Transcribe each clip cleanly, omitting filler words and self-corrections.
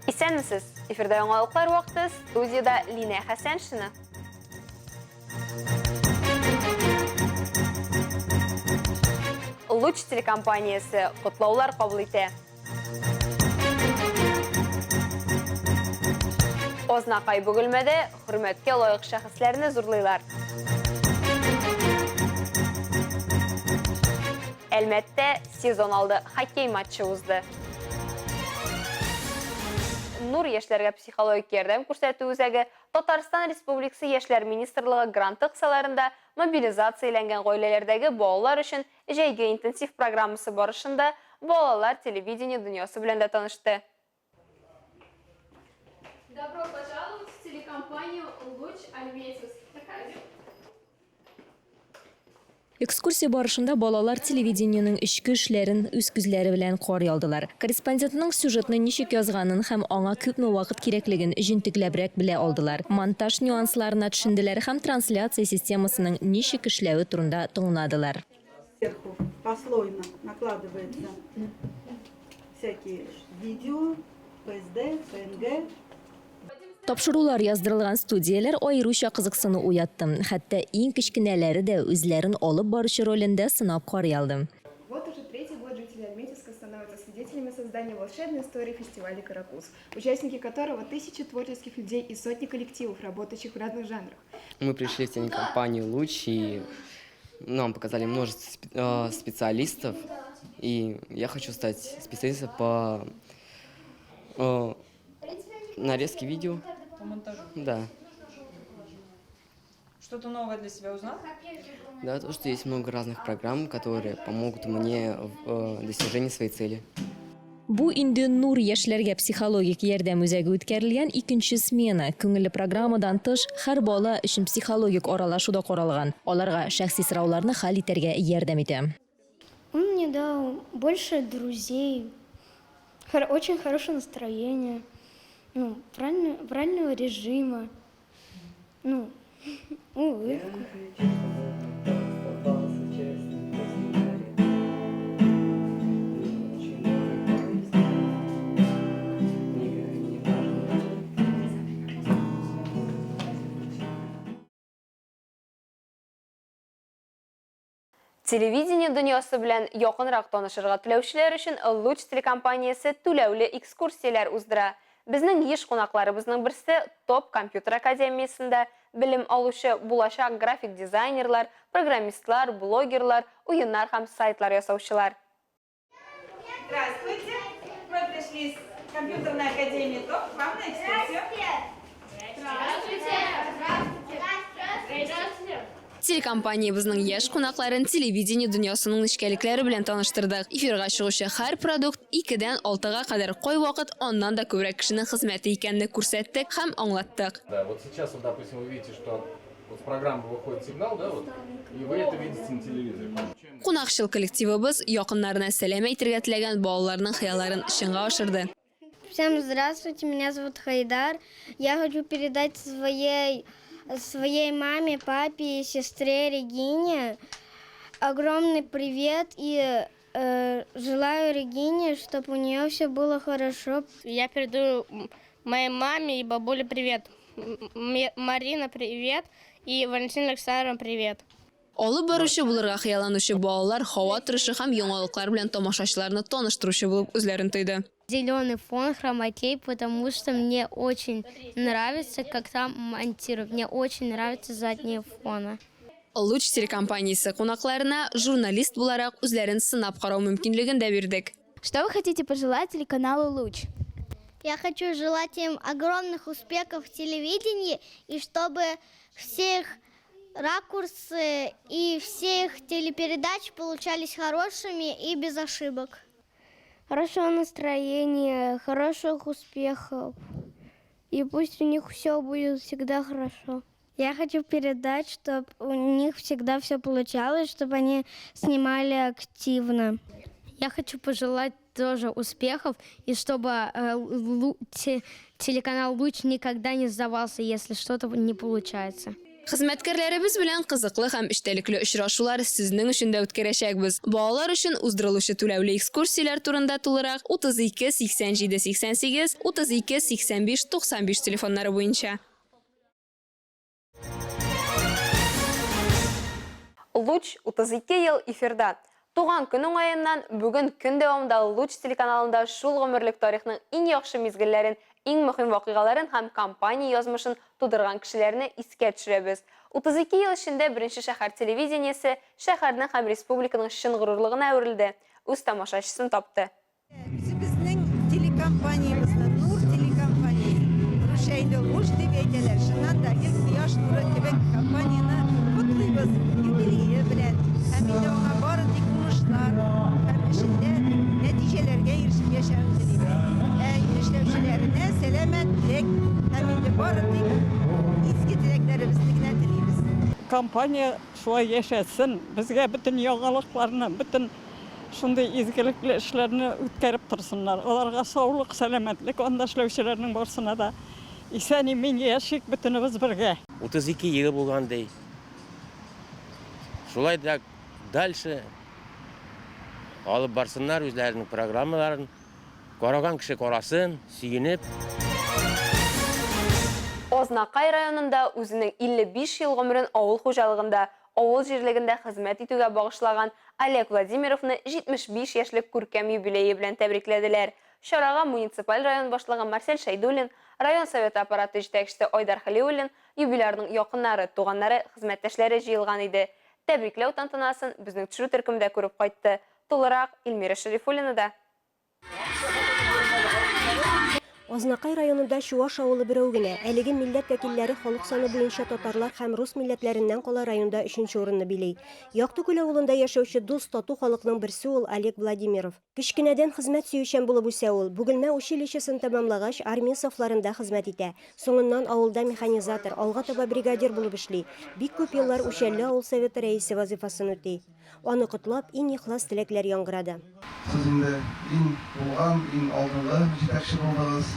Исәнмесез! Эфирда яңалыклар вакыты, студиядә Линә Хәсәншина. Луч телекомпаниясе котлаулар кабул итә. Азнакай Бөгелмәдә хөрмәткә лаек шәхесләрне зурлыйлар. Әлмәттә сезон алды хоккей матчы узды. Нур яшьләргә психологик ярдәм күрсәтү үзәге Татарстан Республикасы Яшьләр министрлыгы гранты кысаларында мобилизацияләнгән гаиләләрдәге балалар өчен Җәйге интенсив программасы барышында балалар телевидение дөньясы белән дә танышты. Добро пожаловать в телекомпанию Луч Альметьевск. Проходим. Экскурсия барышында балалар телевидениенең эчке эшләрен үз күзләре белән карый алдылар. Корреспондентның сюжетны ничек язганын һәм аңа күпме вакыт кирәклеген җентекләбрәк белә алдылар, монтаж нюансларына төшенделәр һәм трансляция системасының ничек эшләве турында тыңладылар. Сверху послойно накладывается всякие видео, PSD, PNG. Тапшырулар яздырылган студияләр аеруча кызыксыну уятты. Хәтта иң кечкенәләре дә үзләрен алып баручы ролендә сынап карый алды. Вот уже третий год жители Альметьевска становятся свидетелями создания волшебной истории фестиваля «Каракуз», участники которого тысячи творческих людей и сотни коллективов, работающих в разных жанрах. Мы пришли в телекомпанию «Луч», и нам показали множество специалистов, и я хочу стать специалистом по нарезке видео. По монтажу. Да. Что-то новое для себя узнал? Да, то, что есть много разных программ, которые помогут мне в достижении своей цели. Бу инде Нур яшьләргә психологик ярдәм үзәге үткәрелгән икенче смена. Күңелле программадан тыш, һәр бала өчен психологик аралашу да каралган. Аларга шәхси сорауларны хәл итәргә ярдәм итә. Он мне дал больше друзей, очень хорошее настроение, ну, правильного режима, ну, улыбку. Телевидение дөньясы белән якынрак танышырга теләүчеләр өчен Луч телекомпаниясе түләүле экскурсияләр уздыра. Безнең еш кунакларыбызның берсе Топ компьютер академиясендә белем алучы булачак график дизайнерлар, программистлар, блогерлар, уеннар һәм сайтлар ясаучылар. Здравствуйте! Мы пришли с компьютерной академии ТОП к вам на экскурсию. Здравствуйте! Здравствуйте! Здравствуйте! Телекомпаниябезнең яшь кунакларын телевидение дөньясының нечкәлекләре белән таныштырдык. Эфирга чыгучы һәр продукт икедән алтыга кадәр, кайвакыт аннан да күбрәк кешенең хезмәте икәнне күрсәттек һәм аңлаттык. Да, вот сейчас, вот, допустим, вы видите, что вот с программы выходит сигнал, да, вот, и вы это видите на телевизоре. Кунакчыл коллективыбыз якыннарына сәлам әйтергә теләгән балаларның хыялларын чынга ашырды. Всем здравствуйте, меня зовут Хайдар. Я хочу передать своей, своей маме, папе и сестре Регине огромный привет и желаю Регине, чтобы у нее все было хорошо. Я передаю моей маме и бабуле привет. Марина, привет. И Валентина Александровна, привет. Алып баручы булырга хыялланучы балалар һава торышы һәм яңалыклар белән тамашачыларны таныштыручы булып үзләрен тойды. Зеленый фон, хромакей, потому что мне очень нравится, как там монтируют. Мне очень нравятся задние фоны. Луч телекомпаниясе кунакларына журналист буларак үзләрен сынап карау мөмкинлеген дә бирдек. Что вы хотите пожелать телеканалу «Луч»? Я хочу желать им огромных успехов в телевидении и чтобы все их ракурсы и все их телепередачи получались хорошими и без ошибок. Хорошего настроения, хороших успехов. И пусть у них все будет всегда хорошо. Я хочу передать, чтобы у них всегда все получалось, чтобы они снимали активно. Я хочу пожелать тоже успехов и чтобы телеканал «Луч» никогда не сдавался, если что-то не получается. Хезмәткәрләребез белән кызыклы һәм эчтәлекле очрашулар сезнең өчен дә үткәрәчәкбез. Балалар өчен уздырылучы түләүле экскурсияләр турында тулырак 32 87 88 32 85 95 телефоннары буенча. Луч 32 ел эфирда. Туган көн уңаеннан бүген көн дәвамында Луч телеканалында шул гомерлек тарихның иң яхшы мизгелләрен, иң мөһим вакыйгаларын һәм компания язмышын тудырган кешеләрне искә төшерәбез. 32 ел эчендә беренче шәһәр телевидениесе шәһәрнең һәм республиканың чын горурлыгына әверелде, үз тамашачысын тапты. Үзебезнең телекомпаниябезне, Нур телекомпаниясен, русча инде Луч дип әйтәләр, чыннан да гел кояш нуры кебек компанияне котлыйбыз юбилее белән һәм инде аңа бары тик уңышлар һәм эшендә нәтиҗәләргә ирешеп яшәвен телибез. Ә эшләүчеләренә сәламәтлек һәм инде бары тик изге теләкләребезне генә телибез. Компания шулай яшәсен, безгә бөтен яңалыкларны, бөтен Шундый изгелекле эшләрне үткәреп торсыннар. Аларга саулык, сәламәтлек, анда эшләүчеләрнең барсына да. Исән-имин яшик бөтенебез бергә. 32 ел булган ди. Шулай да дальше алып барсыннар үзләренең программаларын. Караган кеше карасын, сөенеп. Азнакай районында үзенең 55 ел гомерен авыл хуҗалыгында, авыл җирлегендә хезмәт итүгә багышлаган Олег Владимировны 75 яшьлек күркәм юбилее белән тәбрикләделәр. Чарага муниципаль район башлыгы Марсель Шәйдуллин, район Советы аппараты җитәкчесе Айдар Хәлиуллин, юбилярның якыннары, туганнары, хезмәттәшләре җыелган иде. Тәбрикләү тантанасын безнең төшерү төркеме дә күреп кайтты. Тулырак, Эльмира Шәрифуллинада. Азнакай районында чуаш авылы берәү генә. Әлеге милләт вәкилләре халык саны буенча татарлар һәм рус милләтләреннән кала районда өченче урынны били. Якты Күл авылында яшәүче дус, тату халыкның берсе ул Олег Владимиров. Кечкенәдән хезмәт сөючән булып үсә ул. Бөгелмә училищесын тәмамлагач, армия сафларында хезмәт итә. Соңыннан авылда механизатор, алга таба бригадир булып эшли. Бик күп еллар Үчәлле авыл советы рәисе вазыйфасын үти. Аны котлап, иң ихлас теләкләр яңгырады. Сез инде иң булган, иң алдынгы җитәкче булдыгыз,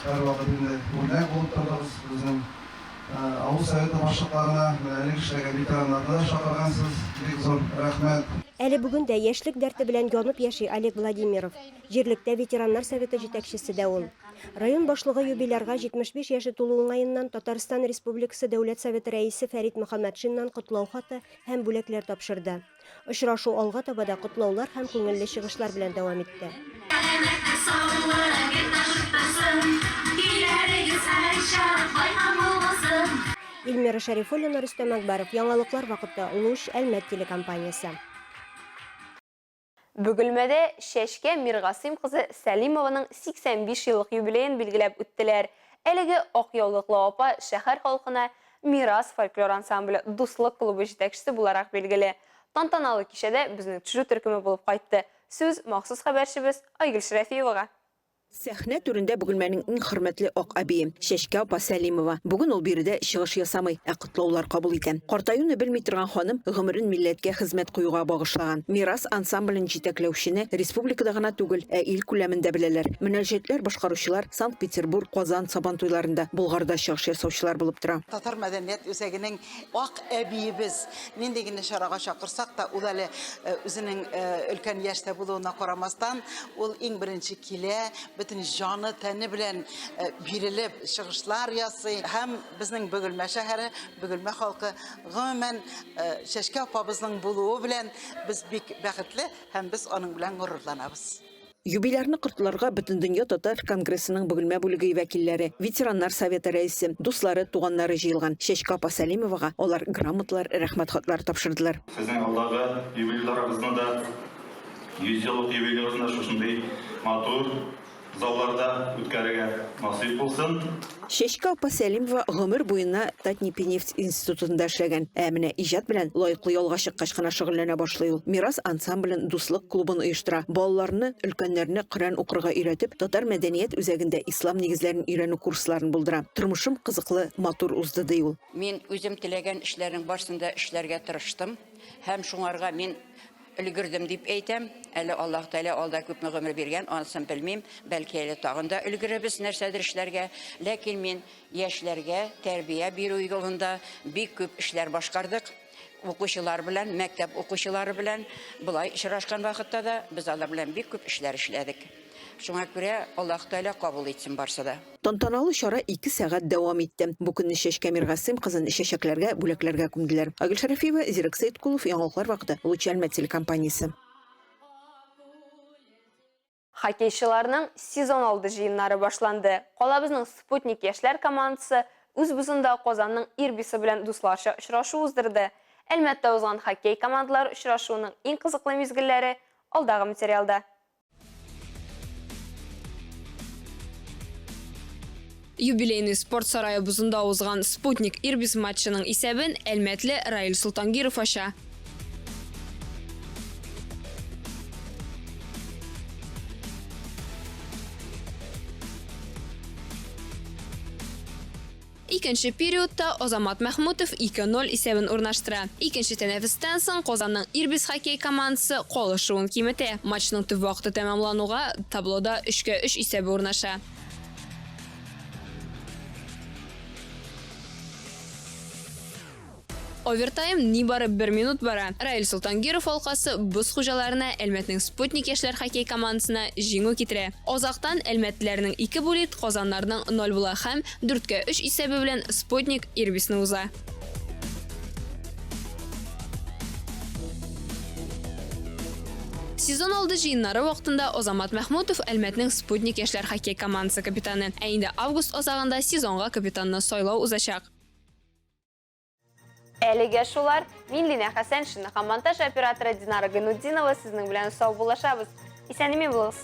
һәрвакыт инде үрнәк булып тордыгыз безнең авыл советы башлыкларына, менә элек эшләгән ветераннарны да чакыргансыз, бик зур рәхмәт. Әле бүген дә яшьлек дәрте белән янып яши Олег Владимиров. Җирлектә ветераннар советы җитәкчесе дә ул. Район башлыгы юбилярга 75 яше тулу уңаеннан Татарстан Республикасы Дәүләт Советы Рәисе Фәрит Мөхәммәтшиннан котлау хаты һәм бүләкләр тапшырды. Очрашу алга таба да котлаулар һәм күңелле чыгышлар белән дәвам итте. Эльмира Шәрифуллина, Рөстәм Әкбәров, Яңалыклар вакыты, Луч, Әлмәт телекомпаниясе. Бөгелмәдә Чәчкә Миргасыйм кызы Сәлимованың 85 еллык юбилеен билгеләп үттеләр. Әлеге ак яулыклы апа шәһәр халкына Мирас фольклор ансамбле Дуслык клубы җитәкчесе буларак билгеле. Тантаналы кичәдә безнең төшерү төркеме булып кайтты. Сүз махсус хәбәрчебез Айгөл Шәрәфиевага. Сәхнә түрендә Бөгелмәнең иң хөрмәтле ак әбие, Чәчкә апа Сәлимова. Бүген ул биредә чыгыш ясамый, ә котлаулар кабул итә. Картаюны белми торган ханым гомерен милләткә хезмәт куюга багышлаган. Мирас ансамблен җитәкләүчене республикада гына түгел, ә ил күләмендә беләләр. Мөнәҗәтләр башкаручылар Санкт-Петербург, Казан Сабантуйларында, Болгарда чыгыш ясаучылар булып тора. Татар мәдәният үзәгенең ак әбиебез, нинди генә чарага чакырсак та, ул әле үзенең өлкән яшьтә булуына карамастан, ул иң беренче килә, бөтен җаны, тәне белән бирелеп чыгышлар ясый. Һәм безнең Бөгелмә шәһәре, Бөгелмә халкы, гомумән, Чәчкә апабызның булуы белән без бик бәхетле һәм без аның белән горурланабыз. Юбилярны котларга Бөтендөнья татар конгрессының Бөгелмә бүлеге вәкилләре, ветераннар советы рәисе, дуслары, туганнары җыелган. Чәчкә апа Сәлимовага алар грамоталар, рәхмәт хатлары тапшырдылар. Сезнең алдагы юбилейларыгызны да, 100 еллык юбилеегызны да шушындый матур залларда үткәрергә насыйп булсын. Чәчкә апа Сәлимова гомер буена Татнипинефть институтында эшләгән. Ә менә иҗат белән лаеклы ялга чыккач кына шөгыльләнә башлый ул. Мирас ансамблен, Дуслык клубын оештыра. Балаларны, өлкәннәрне Коръән укырга өйрәтеп, Татар мәдәният үзәгендә ислам нигезләрен өйрәнү курсларын булдыра. Тормышым кызыклы, матур узды, ди ул. Мин үзем теләгән эшләрнең барысын да эшләргә тырыштым һәм шуңарга мин. Өлгердем дип әйтәм. Әле Аллаһ Тәгалә алда күпме гомер биргән, анысын белмим. Бәлки әле тагын да өлгерербез нәрсәдер эшләргә. Ләкин мин яшьләргә тәрбия бирү юлында бик күп эшләр башкардык. Укучылар белән, мәктәп укучылары белән болай очрашкан вакытта да без алар белән бик күп эшләр эшләдек. Шуңа күрә Аллаһ Тәгалә кабул итсен барсы да. Тантаналы чара ике сәгать дәвам итте. Бу көнне Чәчкә Миргасыйм кызын чәчәкләргә, бүләкләргә күмделәр. Айгөл Шәрәфиева, Зирәк Сәеткулов, Яңалыклар вакыты, Луч Әлмәт телекомпаниясе. Хоккейчыларның сезон алды җыеннары башланды. Калабызның Спутник яшьләр командасы үз бозында Казанның Ирбисы белән дусларча очрашу уздырды. Әлмәттә узган хоккей командалары очрашуының иң кызыклы мизгелләре алдагы материалда. Юбилейный спорт сарае бозында узган Спутник Ирбис матчының исәбен әлмәтле Раил Солтангиров ача. Икенче периодта Азамат Мәхмүтов 2-0 исәбен урнаштыра. Икенче тәнәфестән соң Казанның Ирбис хоккей командасы калышуын киметә. Матчның төп вакыты тәмамлануга таблода 3-кә 3 исәбе урнаша. Овертайм нибары бер минут бара. Раил Солтангиров алкасы боз хуҗаларына Әлмәтнең Спутник яшьләр хоккей командасына җиңү китерә. Азактан әлмәтлеләрнең ике булит, казаннарның ноль була һәм дүрткә өч исәбе белән Спутник Ирбисны уза. Сезон алды җыеннары вакытында Азамат Мәхмүтов Әлмәтнең Спутник яшьләр хоккей командасы капитаны. Ә инде август азагында сезонга капитанны сайлау узачак. Әлегә шулар. Мин Линә Хәсәншина һәм монтаж операторы Динара Гайнутдинова сезнең белән саубуллашабыз. Исән-имин булыгыз.